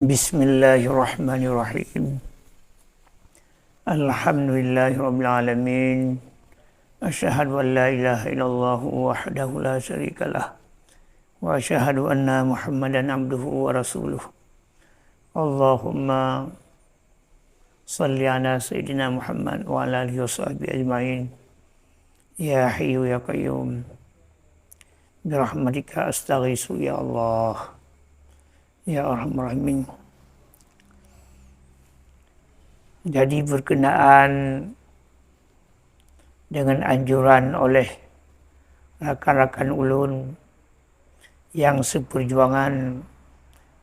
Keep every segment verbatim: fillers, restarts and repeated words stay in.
Bismillahirrahmanirrahim. Alhamdulillahirabbil alamin. Asyhadu an la ilaha illallah wahdahu la syarikalah. Wa asyhadu anna Muhammadan abduhu wa rasuluh. Allahumma shalli ala sayyidina Muhammad wa ala alihi wa sahbihi ajmain. Ya Hayyu ya Qayyum, birahmatika astaghiitsu ya Allah, ya Arhamar Rahimin. Jadi, berkenaan dengan anjuran oleh rakan-rakan ulôn nyang seupeurjuangan,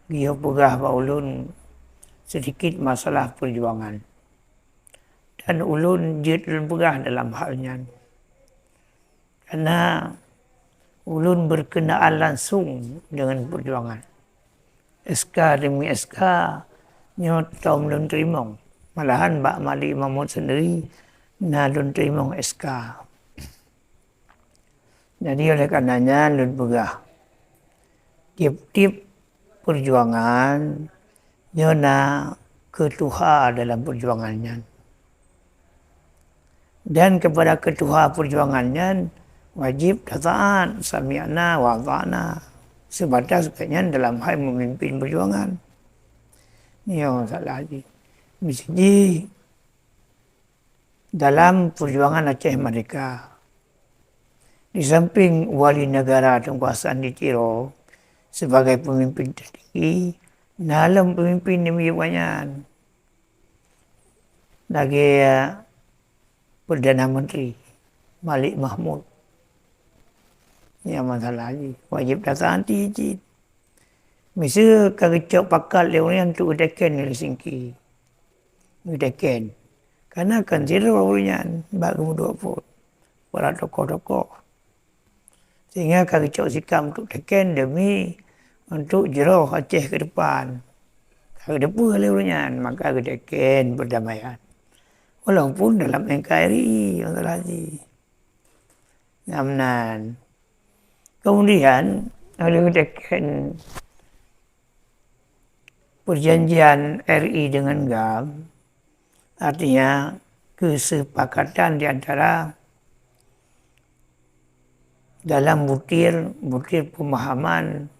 geuyue peugah bak ulôn seudikit masalah peurjuangan. Dan ulôn jeuet lôn peugah dalam hal nyan. Karena ulôn berkenaan langsung dengan perjuangan. S K demi S K nyoe tom lôn teurimong. Malahan bak Malik Mahmud sendiri na lôn teurimong S K. Jadi, oleh karena nyan lôn peugah, tiep-tiep perjuangan nyoe na keu tuha dalam perjuangan nyan. Dan kepada keu tuha perjuangan nyan wajib tataat, sami'na wa ata'na. Sebatas geuh nyan dalam hai memimpin perjuangan. Nyoe masalah jih. Meusti jih dalam perjuangan Aceh Merdeka. Di samping wali negara Teungku Hasan di Tiro sebagai pemimpin tertinggi, na lom pemimpin di miyueb nyan. Lagèe Perdana Menteri Malik Mahmud. Nyan masalah jih. Wajib tataati cit. Miseue ka geucok pakat lé ureueng nyan untuk geuteken Helsinki. Geuteken. Karena kan sidroe ureueng nyan bak geumeuduek phon. Para tokoh-tokoh. Sehingga ka geucok sikap untuk teken demi untuk jroh Aceh ke depan. Ka geuteupeue lé ureueng nyan, maka geuteken perdamaian. Walaupun dalam N K R I, masalah jih. Nyan meunan. Kemudian, oleh geuteken perjanjian R I dengan GAM, artinya kesepakatan di antara dalam butir-butir pemahaman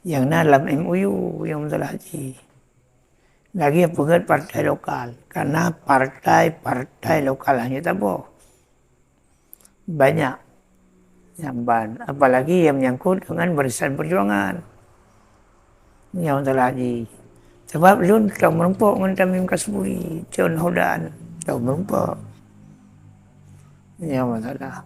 nyang na lam M O U nyang masalah jih. Lagèe peugöt partai lokal, karena partai-partai lokal hana saboh. Banyak nyang ban, apalagi nyang menyangkut dengan barisan perjuangan. Nyang masalah jih. Sabab lôn ka meurumpok ngon Tamim Kasturi, John Hodan, ka meurumpok. Nyang masalah.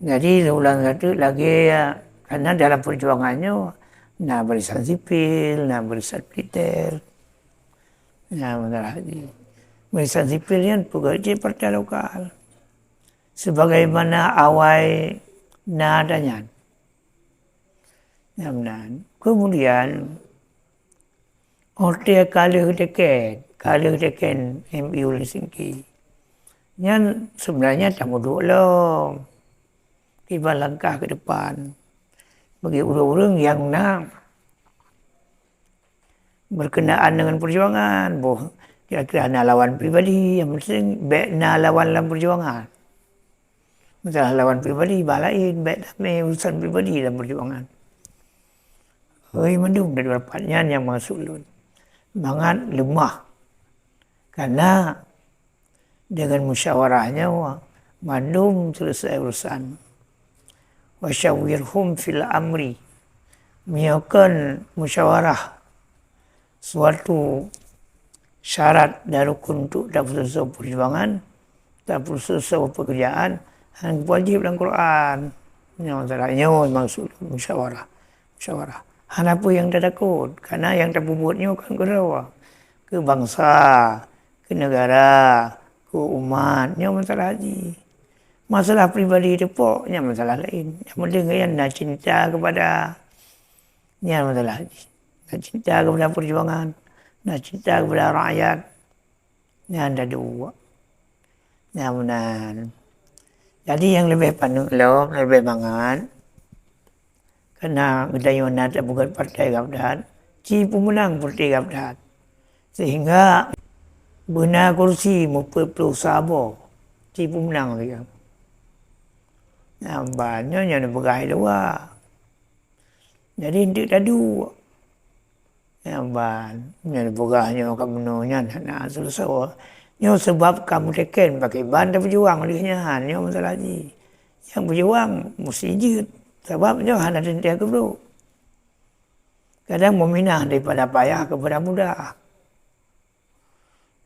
Jadi, lôn ulang satu lagèe, karena dalam perjuangan nyoe na barisan sipil, na barisan militer. Nyang masalah jih. Barisan sipil nyan peugöt jih partai lokal. Sebagaimana awai na dan nyan. Nyang meunan. Kemudian, watèe ka lheueh teken, ka lheueh teken M O U Helsinki. Nyan sebenarnya tameuduek lom kiban langkah ke depan. Bagi ureueng-ureueng nyang na berkenaan dengan perjuangan, boh kira-kira na lawan pribadi, nyang penting bèk na lawan lam perjuangan. Masalah lawan pribadi, bah laén, bèk tamè urusan pribadi lam perjuangan. Hei, mandum dari rapat nyan nyang maksud lôn. Mangat leumah. Karena dengan musyawarah nyoe mandum selesai urusan. Wa syawirhum fil amri. Meunyoe kon musyawarah suatu syarat dan rukun untuk tapeuseuleusoe perjuangan, tapeuseuleusoe pekerjaan, hana wajib lam Quran. Nyoe masalah nyoe maksud musyawarah. Musyawarah. Hana peue nyang tatakot, karena nyang tapeubuet nyoe kan keudroe. Keu bansa, keu negara, keu umat, nyoe masalah jih. Masalah pribadi teupok, nyan masalah laén. Nyang penting nyan na cinta kepada, nyan masalah jih. Na cinta kepada perjuangan, na cinta kepada rakyat. Nyan dua. Nyan meunan. Jadi nyang leubeh paneuk lom, leubeh mangat, Karena geutanyoe na tapeugét partai gabdat, ci peumeunang partai gabdat. Sehingga beuna kursi meupeuet ploh saboh, ci peumeunang lagée. Nyan ban nyoe nyang neupeugah luwa. Jadi, eunteuk taduek. Nyan ban, nyan peugah nyoe ka meunoe nyan hana seuleusoe. Nyoe sabab ka meuteken pakriban tapeujuang lagée nyan, nyoe masalah jih. Nyang peujuang musti jeuet, sabab nyoe hana teuntée keubrok. Kadang meuminah daripada payah keupada mudah.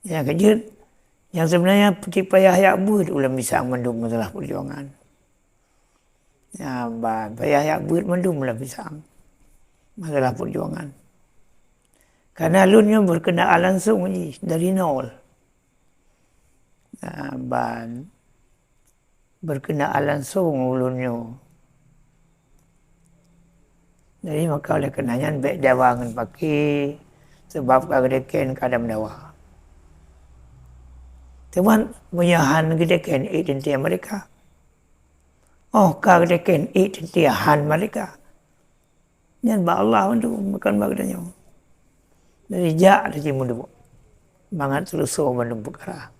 Nyang keujeuet, nyang seubeunanya peuti payah jak beuet ulôn pisang mandum masalah peujuangan. Nyan ban, payah jak beuet mandum ulôn pisang masalah peujuangan. Karena lôn nyoe berkenaan langsung jih dari nol. Nyan ban, berkenaan langsung ulôn nyoe. Jadi, maka oleh karena nyan bék dawa ngon paké, sabab ka geuteken ka dam dawa. Teuma meunyoe han geuteken, ék teuntée merdeka. Oh, ka geuteken, ék teuntée han merdeka. Nyan bak Allah mandum, bukan bak geutanyoe. Jadi, jak teuji meuduek mangat seuleusoe bandum peukara.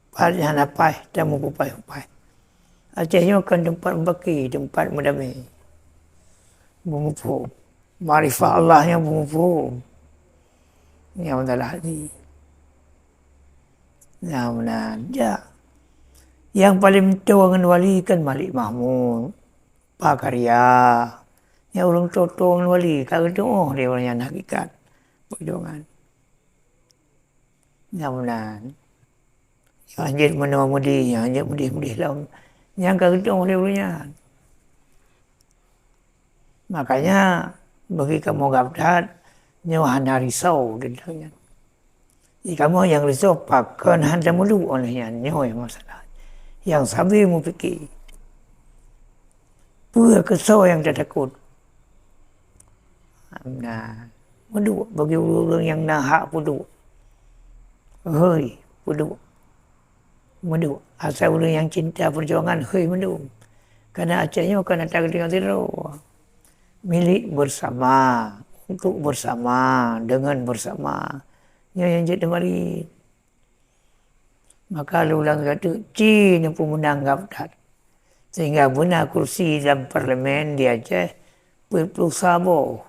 Pat hana paih, tameupupaih-pupaih. Aceh nyoe kan teumpat meubaki, teumpat meudamé. Beumuphom. Makrifat Allah nyoe beumuphom. Nyang meudalah hati. Nyang meunan, jak. Nyang paleng meutoe ngon wali kan Malik Mahmud. Pakarya. Nyang ureuëng toe-toe ngon wali, ka geutuoh lé ureuëng nyan hakikat peujuangan. Nyang meunan. Nyang jeuet meunoe meudeh, nyang jeuet meudeh-meudeh lom. Nyang ka geutuoh lé ureuëng nyan. Makanya, bagi kamoe gabdat, nyoe hana risau teuntang nyan. Di kamoe nyang risau pakon han tameuduek óh lheueh nyan, nyoe nyang masalah. Nyang sabe mupike, peue keusoe nyang tatakot. Nah, meuduek bagi ureuëng-ureuëng nyang na hak peuduek. Hei, peuduek. Meuduek. Asai ureuëng nyang cinta peujuangan, hei, meuduek. Karena Aceh nyoe kan ata geutanyoe sidroe. Milik bersama, untuk bersama, dengan bersama. Nyoe nyang jeuet teumarit. Maka lôn lam gata ci neupeumeunang gabdat. Sehingga beuna kursi lam parlemen di Aceh peuet ploh saboh.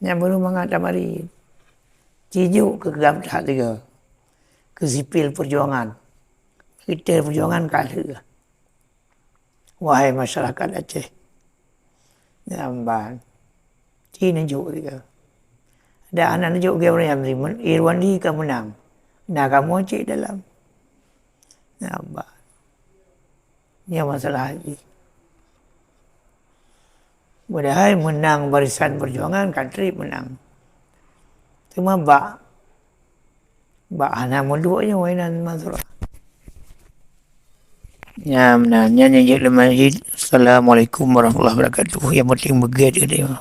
Nyang baru mangat tamarit. Ci jok keu gabdat tiga. Keu sipil peujuangan. Militer peujuangan ka lheueh. Wahai masyarakat Aceh, nyan ban, ci neujok tiga. Dan hana neujok lagée ureuëng nyan, Irwandi ka meunang. Na kamoe cit dalam. Nyan ban. Nyan masalah jih. Padahai meunang Barisan Perjuangan ka treb meunang. Teuma bak, bak hana meuduek nyoe inan Mansura. Nyan meunan, nyan nyang jeuet lé masjid. Assalamualaikum warahmatullahi wabarakatuh. Nyang penting beugét geutanyoe.